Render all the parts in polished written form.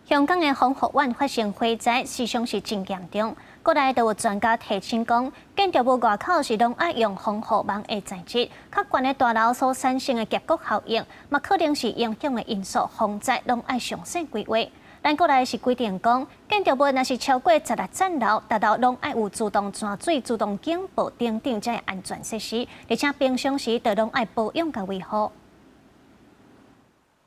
香港的宏福苑發生火災，死傷是真嚴重。國內就有專家提醒講，建築物外口是攏愛用防護網的材質，較懸的大樓所產生的夾角效應，嘛可能是影響的因素。防災攏愛詳細規劃。咱國內是規定講，建築物若是超過16層樓，逐樓攏愛有自動傳水、自動警報等等這安全設施，而且平常時就攏愛保養佮維護。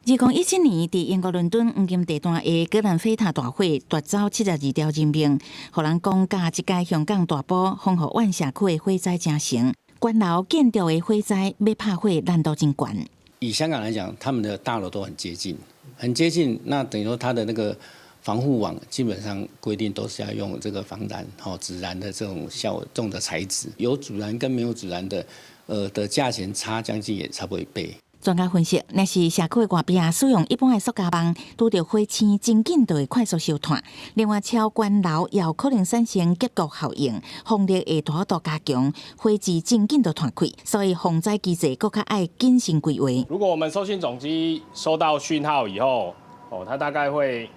2017年，佇英國倫敦黃金地段的葛蘭菲塔大火奪走72條人命，予人講佮這擺香港大埔宏福苑社區的火災成型。懸樓建築的火災欲拍火難度真懸。以香港來講，他們的大樓都很接近，很接近。那等於說，它的那個防護網基本上規定都是要用這個防燃、吼阻燃的這種效重的材質。有阻燃跟沒有阻燃的，的價錢差將近也差不多一倍。專家分析，若是社區的外壁使用一般的塑膠網，拄著火星真緊就會快速燒煥。另外，超懸樓也有可能產生夾角效應，風力會大幅度加強，火舌真緊就傳開。所以防災機制閣較愛謹慎規劃。如果我們收信總機收到訊號以後，哦，它大概會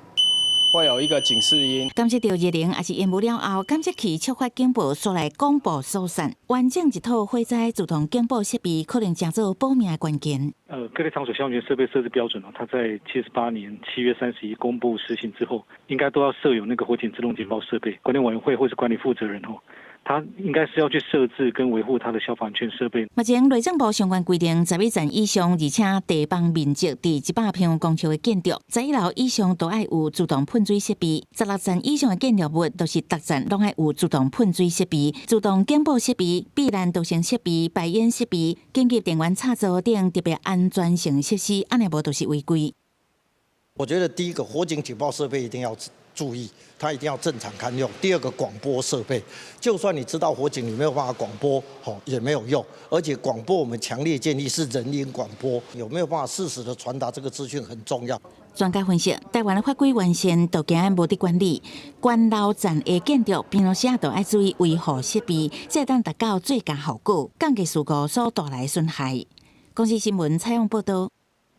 有一個警示音。監測著熱能抑是煙霧了後，監測器觸發警報，煞來廣播疏散。完整一套火災自動警報設備，可能成做保命的關鍵。各類場所消防設備設置標準啊，它在78年7月31公布實行之後，應該都要設有那個火警自動警報設備。管理委員會或是管理負責人哦，他應該是要去設置跟維護他的消防安全設備。目前內政部相關規定，11層以上，而且地方面積佇100平方公尺的建築，11樓以上都愛有自動噴水設備；16層以上的建築物，都是逐層攏愛有自動噴水設備、自動警報設備、避難逃生設備、排煙設備、緊急電源插座等特別安全性設施，按呢無就是違規。我覺得第一個火警警報設備一定要注意，它一定要正常堪用。第二個廣播設備，就算你知道火警，你沒有辦法廣播，吼也沒有用。而且廣播我們強烈建議是人音廣播，有沒有辦法適時的傳達這個資訊很重要。專家分析，台灣的法規完善，都驚無得管理。懸樓層的建築，平常時都愛注意維護設備，才會當達到最佳效果，降低事故所帶來的損害。公視新聞採訪報導。